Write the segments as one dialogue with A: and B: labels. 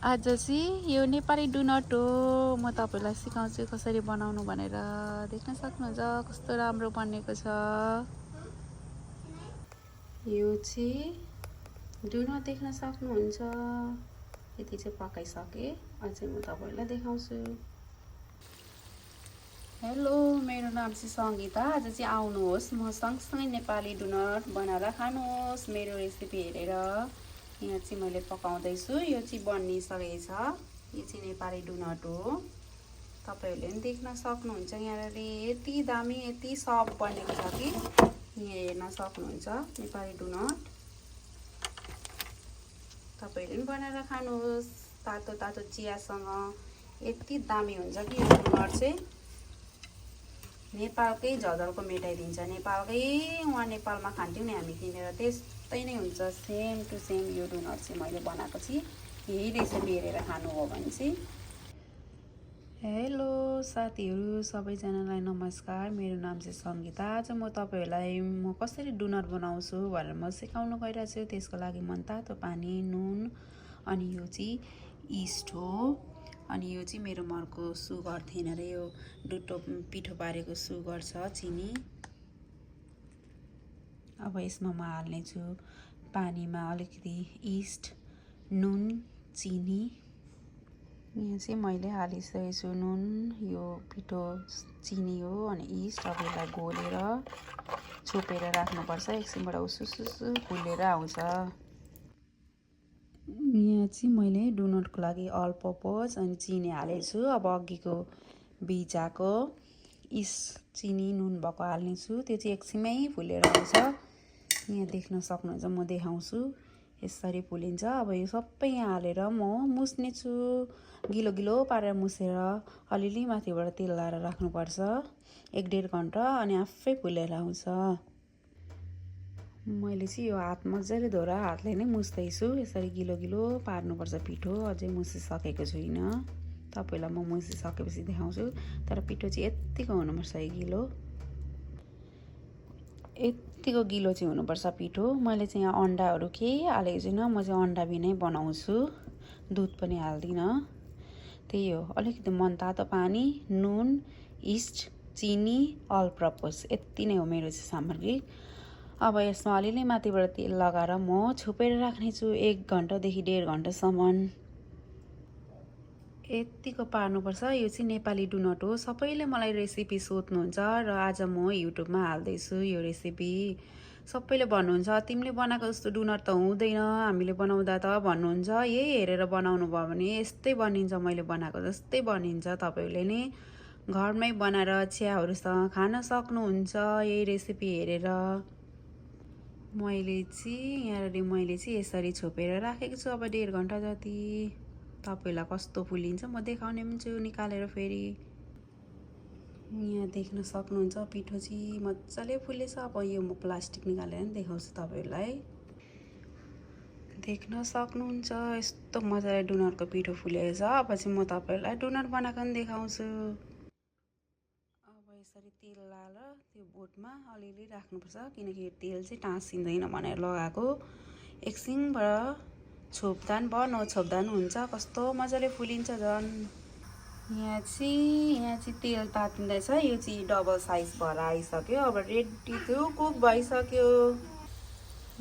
A: आज चाहिँ यो नेपाली डोनट हो। म तपाईँलाई सिकाउँछु कसरी बनाउनु भनेर। देख्न सक्नुहुन्छ कस्तो राम्रो बनेको छ। यो चाहिँ डोनट देख्न सक्नुहुन्छ। यति चाहिँ पकाइसके। अझै म तपाईँलाई देखाउँछु। हेलो, मेरो नाम चाहिँ सङ्गीता। आज चाहिँ आउनुहोस् म सँगसँगै नेपाली डोनट बनाएर खानुहोस् मेरो रेसिपी हेरेर। यहाँ चाहिँ मैले पकाउँदैछु। यो चाहिँ बनिसकेको छ। यो चाहिँ नेपाली डोनट हो। तपाईँहरूले पनि देख्न सक्नुहुन्छ। यहाँनिर यति दामी यति सफ्ट बनेको छ कि यहाँ हेर्न सक्नुहुन्छ नेपाली डोनट। तपाईँहरूले पनि बनाएर खानुहोस् तातो तातो चियासँग। यति दामी हुन्छ कि यो डोनट चाहिँ नेपालकै झलको मेटाइदिन्छ। नेपालकै वहाँ नेपालमा खान्थ्यौँ नि हामी किनेर, त्यस्तै नै हुन्छ सेम टु सेम। यो डोनट चाहिँ मैले बनाएको चाहिँ यही रेसिपी हेरेर खानु हो भने चाहिँ। हेलो साथीहरू सबैजनालाई नमस्कार। मेरो नाम चाहिँ सङ्गीता। आज म तपाईँहरूलाई म कसरी डोनट बनाउँछु भनेर म सिकाउनु गइरहेको छु। त्यसको लागि मनतातो पानी, नुन, अनि यो चाहिँ इस्ट हो। अनि यो चाहिँ मेरो मनको सुगर थिएन रे, यो डुटो पिठो पारेको सुगर छ, चिनी। अब यसमा म हाल्नेछु पानीमा अलिकति इस्ट, नुन, चिनी। यहाँ चाहिँ मैले हालिसकेको छु नुन, यो पिठो चिनी हो, अनि इस्ट। अब यसलाई घोलेर छोपेर राख्नुपर्छ। एकछिनबाट उसुसुसु फुलेर आउँछ। यहाँ चाहिँ मैले डोनटको लागि अल पर्पज अनि चिनी हालेको छु। अब अघिको भिजाको चिनी नुन भएको हाल्नेछु। त्यो चाहिँ एकछिनमै फुलेर आउँछ। यहाँ देख्न सक्नुहुन्छ, म देखाउँछु यसरी फुलिन्छ। अब यो सबै यहाँ हालेर म मुस्नेछु। गिलो गिलो पारेर मुसेर अलिअलि माथिबाट तेल लाएर राख्नुपर्छ 1-1.5 घन्टा, अनि आफै फुलेर आउँछ। मैले चाहिँ यो हात मजाले धोएर हातले नै मुस्दैछु। यसरी गिलो गिलो पार्नुपर्छ पिठो। अझै मुसिसकेको छुइनँ, तपाईँलाई म मुसिसकेपछि देखाउँछु। तर पिठो चाहिँ यत्तिको हुनुपर्छ, गिलो यत्तिको गिलो चाहिँ हुनुपर्छ पिठो। मैले चाहिँ यहाँ अन्डाहरू केही हालेको छुइनँ। म चाहिँ अन्डा बिनै बनाउँछु, दुध पनि हाल्दिनँ। त्यही हो, अलिकति मनतातो पानी, नुन, इस्ट, चिनी, अल पर्पज, यति नै हो मेरो चाहिँ सामग्री। अब यसमा अलिअलि माथिबाट तेल लगाएर म छोपेर राख्नेछु 1 घन्टादेखि 1.5 घन्टासम्म। यत्तिको पार्नुपर्छ। यो चाहिँ नेपाली डोनट हो। सबैले मलाई रेसिपी सोध्नुहुन्छ र आज म युट्युबमा हाल्दैछु यो रेसिपी। सबैले भन्नुहुन्छ तिमीले बनाएको जस्तो डोनट त हुँदैन, हामीले बनाउँदा त भन्नुहुन्छ। यही हेरेर बनाउनु भयो भने यस्तै बनिन्छ, मैले बनाएको जस्तै बनिन्छ। तपाईँहरूले नै घरमै बनाएर चियाहरूसँग खान सक्नुहुन्छ यही रेसिपी हेरेर। मैले चाहिँ यसरी छोपेर राखेको छु अब 1.5 घन्टा जति। तपाईँलाई कस्तो फुलिन्छ म देखाउने पनि छु निकालेर फेरि। यहाँ देख्न सक्नुहुन्छ पिठो चाहिँ मजाले फुलेछ। अब यो म प्लास्टिक निकालेर पनि देखाउँछु तपाईँहरूलाई। देख्न सक्नुहुन्छ यस्तो मजाले डोनटको पिठो फुलेको छ। अब चाहिँ म तपाईँहरूलाई डोनट बनाएको पनि देखाउँछु। अब यसरी तेल लाएर त्यो बोटमा अलिअलि राख्नुपर्छ, किनकि यो तेल चाहिँ टाँसिँदैन भनेर लगाएको। एकछिनबाट छोप्दा पनि भयो, नछोप्दा पनि हुन्छ। कस्तो मजाले फुलिन्छ झन्। यहाँ चाहिँ तेल तातिँदैछ। यो चाहिँ डबल साइज भएर आइसक्यो। अब रेडी टु कुक भइसक्यो।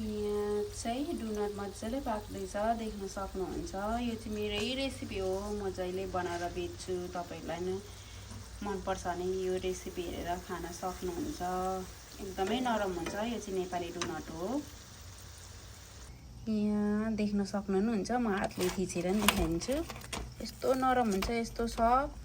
A: यहाँ चाहिँ डोनट मजाले पाक्दैछ, देख्न सक्नुहुन्छ। यो चाहिँ मेरै रेसिपी हो, म जहिले बनाएर बेच्छु। तपाईँहरूलाई नै मनपर्छ भने यो रेसिपी हेरेर खान सक्नुहुन्छ। एकदमै नरम हुन्छ। यो चाहिँ नेपाली डोनट हो। यहाँ देख्न सक्नुहुन्छ, म हातले थिचेर पनि देखाइदिन्छु। यस्तो नरम हुन्छ, यस्तो सफ्ट